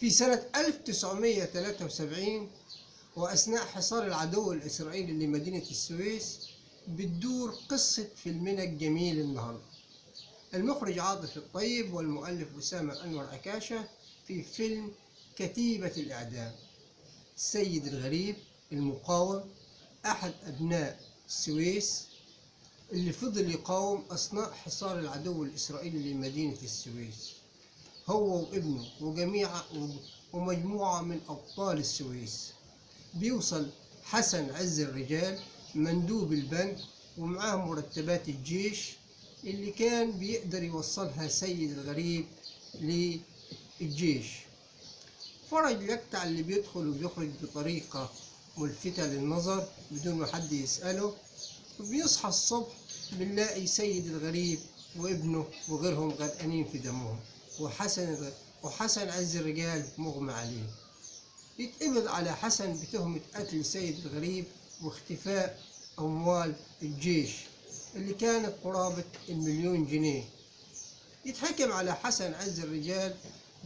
في سنة 1973 وأثناء حصار العدو الإسرائيلي لمدينة السويس بتدور قصة فيلمنا الجميل النهاردة. المخرج عاطف الطيب والمؤلف أسامة أنور عكاشة في فيلم كتيبة الإعدام. السيد الغريب المقاوم أحد أبناء السويس اللي فضل يقاوم أثناء حصار العدو الإسرائيلي لمدينة السويس، هو وابنه وجميع ومجموعة من أبطال السويس. بيوصل حسن عز الرجال مندوب البنك ومعاه مرتبات الجيش اللي كان بيقدر يوصلها سيد الغريب للجيش. فرج لكتع اللي بيدخل وبيخرج بطريقة ملفتة للنظر بدون ما حد يسأله. وبيصحى الصبح بنلاقي سيد الغريب وابنه وغيرهم غرقانين في دمهم، وحسن عز الرجال مغمى عليه. يتقبض على حسن بتهمة قتل سيد الغريب واختفاء أموال الجيش اللي كانت قرابة 1,000,000 جنيه. يتحكم على حسن عز الرجال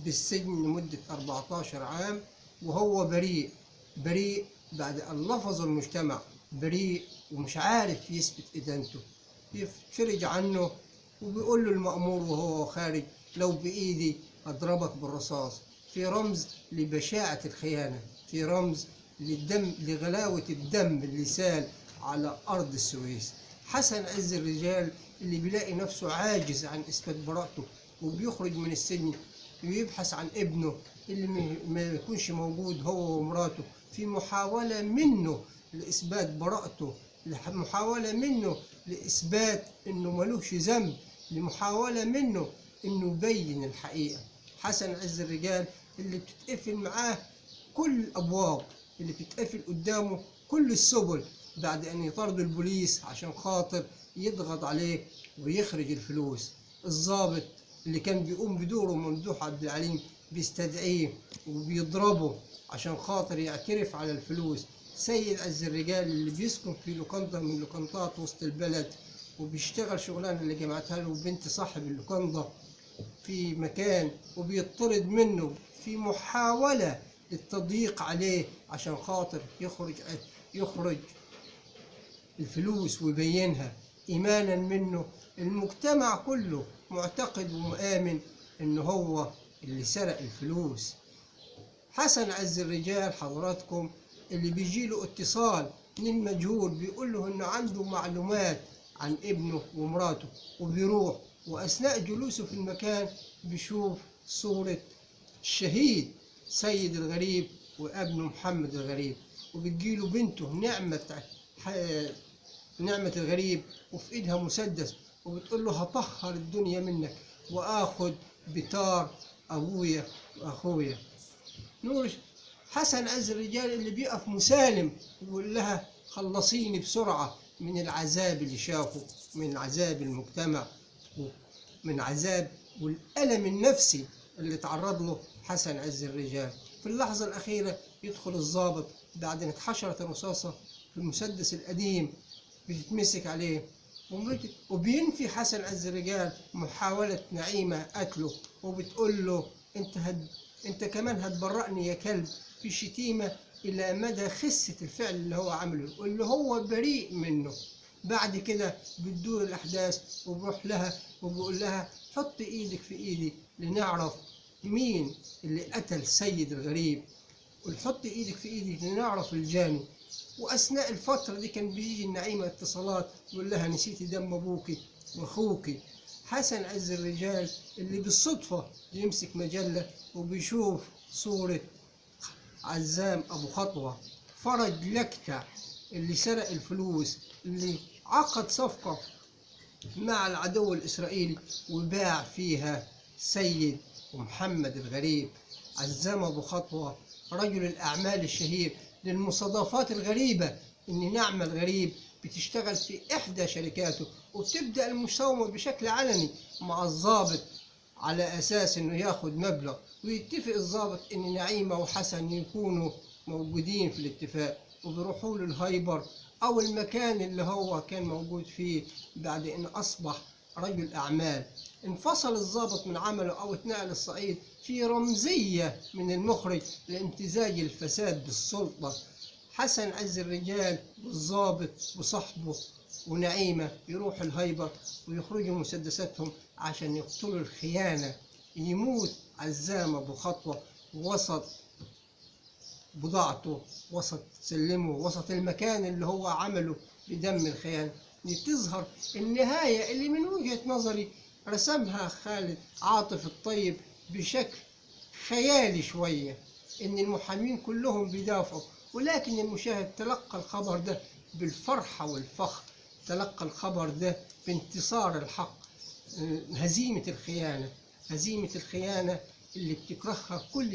بالسجن لمدة 14 عام وهو بريء، بريء بعد أن لفظ المجتمع بريء ومش عارف يثبت إدانته. يفرج عنه وبيقول له المأمور وهو خارج: لو بإيدي أضربك بالرصاص. في رمز لبشاعة الخيانة، في رمز للدم، لغلاوة الدم اللي سال على أرض السويس. حسن عز الرجال اللي بيلاقي نفسه عاجز عن إثبات براءته وبيخرج من السجن ويبحث عن ابنه اللي ما يكونش موجود هو ومراته، في محاولة منه لإثبات براءته، محاولة منه لإثبات إنه ملوش ذنب، لمحاولة منه إنه يبين الحقيقة. حسن عز الرجال اللي بتتقفل معاه كل الأبواب، اللي بتتقفل قدامه كل السبل بعد أن يطارد البوليس عشان خاطر يضغط عليه ويخرج الفلوس. الضابط اللي كان بيقوم بدوره ممدوح عبد العليم بيستدعيه وبيضربه عشان خاطر يعترف على الفلوس. سيد عز الرجال اللي بيسكن في لوكاندا من لوكانتات وسط البلد وبيشتغل شغلانه اللي جمعتها له بنت صاحب اللوكاندا في مكان وبيطرد منه في محاولة للتضييق عليه عشان خاطر يخرج الفلوس ويبينها. إيمانا منه المجتمع كله معتقد ومؤمن إن هو اللي سرق الفلوس. حسن عز الرجال حضراتكم اللي بيجيله اتصال من المجهول بيقول له إنه عنده معلومات عن ابنه ومراته، وبيروح وأثناء جلوسه في المكان بيشوف صورة الشهيد سيد الغريب وابنه محمد الغريب، وبتجيله بنته نعمة الغريب وفي ايدها مسدس وبتقول له: هطهر الدنيا منك واخد بتار ابويا واخويا. نور حسن عز الرجال اللي بيقف مسالم ويقول لها: خلصيني بسرعة من العذاب اللي شافه، من عذاب المجتمع ومن عذاب والألم النفسي اللي تعرض له حسن عز الرجال. في اللحظة الأخيرة يدخل الضابط بعد أن اتحشرت الرصاصة في المسدس القديم بتتمسك عليه، وبينفي حسن عز الرجال محاولة نعيمة قتله وبتقول له: انت كمان هتبرأني يا كلب، في شتيمة إلى مدى خسة الفعل اللي هو عمله واللي هو بريء منه. بعد كده بتدور الأحداث وبروح لها وبقول لها: حط إيدك في إيدي لنعرف مين اللي قتل سيد الغريب، وحط إيدك في إيدي لنعرف الجاني. وأثناء الفترة دي كان بيجي النعيمة اتصالات يقول لها: نسيتي دم أبوكي وأخوكي. حسن عز الرجال اللي بالصدفة يمسك مجلة وبيشوف صورة عزام أبو خطوة، فرج لكتع اللي سرق الفلوس، اللي عقد صفقة مع العدو الإسرائيلي وباع فيها سيد ومحمد الغريب. عزام أبو خطوة رجل الأعمال الشهير، للمصادفات الغريبة إن نعمة الغريب بتشتغل في إحدى شركاته وبتبدأ المساومة بشكل علني مع الضابط على أساس إنه ياخد مبلغ، ويتفق الضابط إن نعيمة وحسن يكونوا موجودين في الاتفاق، وبيروحوا له الهايبر أو المكان اللي هو كان موجود فيه بعد إن أصبح رجل أعمال. انفصل الضابط من عمله أو اتنقل الصعيد في رمزية من المخرج لامتزاج الفساد بالسلطة. حسن عز الرجال والضابط وصاحبه ونعيمة يروحوا الهايبر ويخرجوا مسدساتهم عشان يقتلوا الخيانة. يموت عزام أبو خطوة وسط بضاعته، وسط سلمه، وسط المكان اللي هو عمله بدم الخيانة. تظهر النهاية اللي من وجهة نظري رسمها خالد عاطف الطيب بشكل خيالي شوية، إن المحامين كلهم بيدافعوا، ولكن المشاهد تلقى الخبر ده بالفرحة والفخر، تلقى الخبر ده بانتصار الحق، هزيمة الخيانة، هزيمة الخيانة اللي بتكرهها كل